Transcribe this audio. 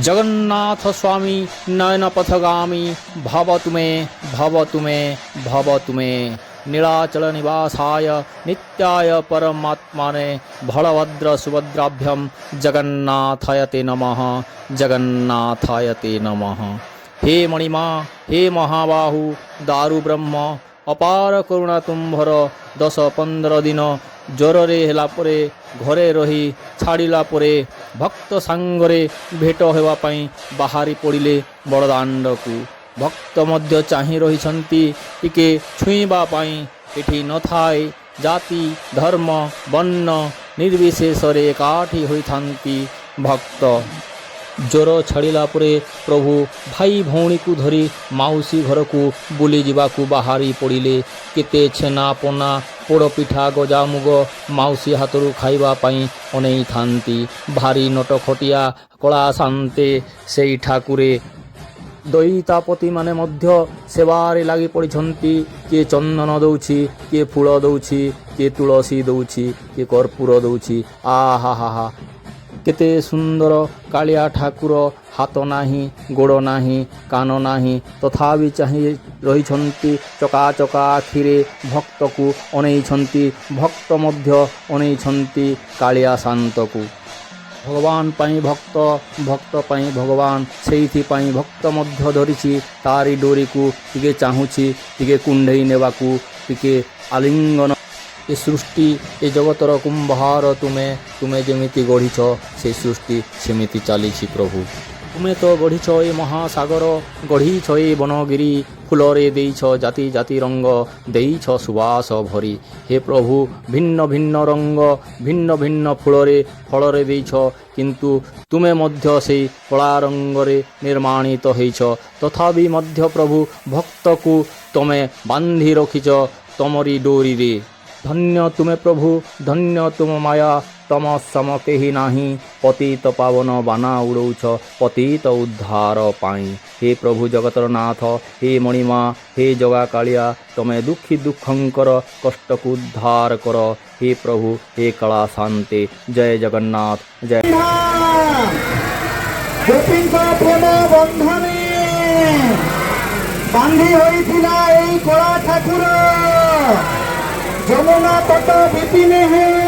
ଜଗନ୍ନାଥ ସ୍ୱାମୀ ନୟନ ପଥଗାମୀ ଭବ ତୁମେ, ଭବ ତୁମେ, ଭବ ତୁମେ। ନୀଳାଚଳ ନିବାସାୟ ନିତ୍ୟାୟ ପରମାତ୍ମନେ ବଳଭଦ୍ର ସୁଭଦ୍ରାଭ୍ୟାଂ ଜଗନ୍ନାଥାୟ ତେ ନମଃ, ଜଗନ୍ନାଥାୟ ତେ ନମଃ। ହେ ମଣିମା, ହେ ମହାବାହୁ, ଦାରୁ ବ୍ରହ୍ମ, ଅପାର କରୁଣା ତୁମ୍ଭର। 10-15 ଦିନ ଜ୍ୱରରେ ହେଲା ପରେ, ଘରେ ରହି ଛାଡ଼ିଲା ପରେ ଭକ୍ତ ସାଙ୍ଗରେ ଭେଟ ହେବା ପାଇଁ ବାହାରି ପଡ଼ିଲେ ବଡ଼ଦାଣ୍ଡକୁ। ଭକ୍ତ ମଧ୍ୟ ଚାହିଁ ରହିଛନ୍ତି ଟିକେ ଛୁଇଁବା ପାଇଁ। ଏଠି ନଥାଏ ଜାତି, ଧର୍ମ, ବର୍ଣ୍ଣ ନିର୍ବିଶେଷରେ ଏକାଠି ହୋଇଥାନ୍ତି ଭକ୍ତ। ଜ୍ୱର ଛାଡ଼ିଲା ପରେ ପ୍ରଭୁ ଭାଇ ଭଉଣୀକୁ ଧରି ମାଉସୀ ଘରକୁ ବୁଲିଯିବାକୁ ବାହାରି ପଡ଼ିଲେ। କେତେ ଛେନା ପନା, ପୋଡ଼ପିଠା, ଗଜାମୁଗ ମାଉସୀ ହାତରୁ ଖାଇବା ପାଇଁ ଅନେଇଥାନ୍ତି। ଭାରି ନଟଖଟିଆ କଳା ସାନ୍ତେ ସେଇ ଠାକୁରେ। ଦଇତାପତିମାନେ ମଧ୍ୟ ସେବାରେ ଲାଗି ପଡ଼ିଛନ୍ତି। କିଏ ଚନ୍ଦନ ଦଉଛି, କିଏ ଫୁଲ ଦଉଛି, କିଏ ତୁଳସୀ ଦଉଛି, କିଏ କର୍ପୂର ଦଉଛି। ଆହା ହା ହା, କେତେ ସୁନ୍ଦର କାଳିଆ ଠାକୁର! ହାତ ନାହିଁ, ଗୋଡ଼ ନାହିଁ, କାନ ନାହିଁ, ତଥାପି ଚାହିଁ ରହିଛନ୍ତି। ଚକା ଚକା ଆଖିରେ ଭକ୍ତକୁ ଅନେଇଛନ୍ତି। ଭକ୍ତ ମଧ୍ୟ ଅନେଇଛନ୍ତି କାଳିଆ ସାନ୍ତକୁ। ଭଗବାନ ପାଇଁ ଭକ୍ତ, ଭକ୍ତ ପାଇଁ ଭଗବାନ। ସେଇଥିପାଇଁ ଭକ୍ତ ମଧ୍ୟ ଧରିଛି ତାରି ଡୋରିକୁ, ଟିକେ ଚାହୁଁଛି ଟିକେ କୁଣ୍ଢେଇ ନେବାକୁ, ଟିକେ ଆଲିଙ୍ଗନ। ଏ ସୃଷ୍ଟି, ଏ ଜଗତର କୁମ୍ଭାର ତୁମେ। ତୁମେ ଯେମିତି ଗଢ଼ିଛ, ସେ ସୃଷ୍ଟି ସେମିତି ଚାଲିଛି। ପ୍ରଭୁ, ତୁମେ ତ ଗଢ଼ିଛ ଏ ମହାସାଗର, ଗଢ଼ିଛ ଏ ବନଗିରି, ଫୁଲରେ ଦେଇଛ ଜାତି ଜାତି ରଙ୍ଗ, ଦେଇଛ ସୁବାସ ଭରି। ହେ ପ୍ରଭୁ, ଭିନ୍ନ ଭିନ୍ନ ରଙ୍ଗ, ଭିନ୍ନ ଭିନ୍ନ ଫୁଲରେ, ଫଳରେ ଦେଇଛ, କିନ୍ତୁ ତୁମେ ମଧ୍ୟ ସେଇ କଳା ରଙ୍ଗରେ ନିର୍ମାଣିତ ହେଇଛ। ତଥାପି ମଧ୍ୟ ପ୍ରଭୁ, ଭକ୍ତକୁ ତମେ ବାନ୍ଧି ରଖିଛ ତମରି ଡୋରିରେ। ଧନ୍ୟ ତୁମେ ପ୍ରଭୁ, ଧନ୍ୟ ତୁମ ମାୟା, ତମ ସମ କେହି ନାହିଁ। ପତିତ ପାବନ ବାନା ଉଡ଼ଉଛ ପତିତ ଉଦ୍ଧାର ପାଇଁ। ହେ ପ୍ରଭୁ ଜଗତର ନାଥ, ହେ ମଣିମା, ହେ ଜଗା କାଳିଆ, ତମେ ଦୁଃଖୀ ଦୁଃଖଙ୍କର କଷ୍ଟକୁ ଉଦ୍ଧାର କର। ହେ ପ୍ରଭୁ, ହେ କଳା ସାନ୍ତେ, ଜୟ ଜଗନ୍ନାଥ, ଜୟ। ଗୋପୀଙ୍କ ପ୍ରେମ ବନ୍ଧନେ ବାନ୍ଧି ହୋଇଥିଲା ଏଇ କଳା ଠାକୁର। ଯମୁନା ତଟ ବିପିନେ ହେ।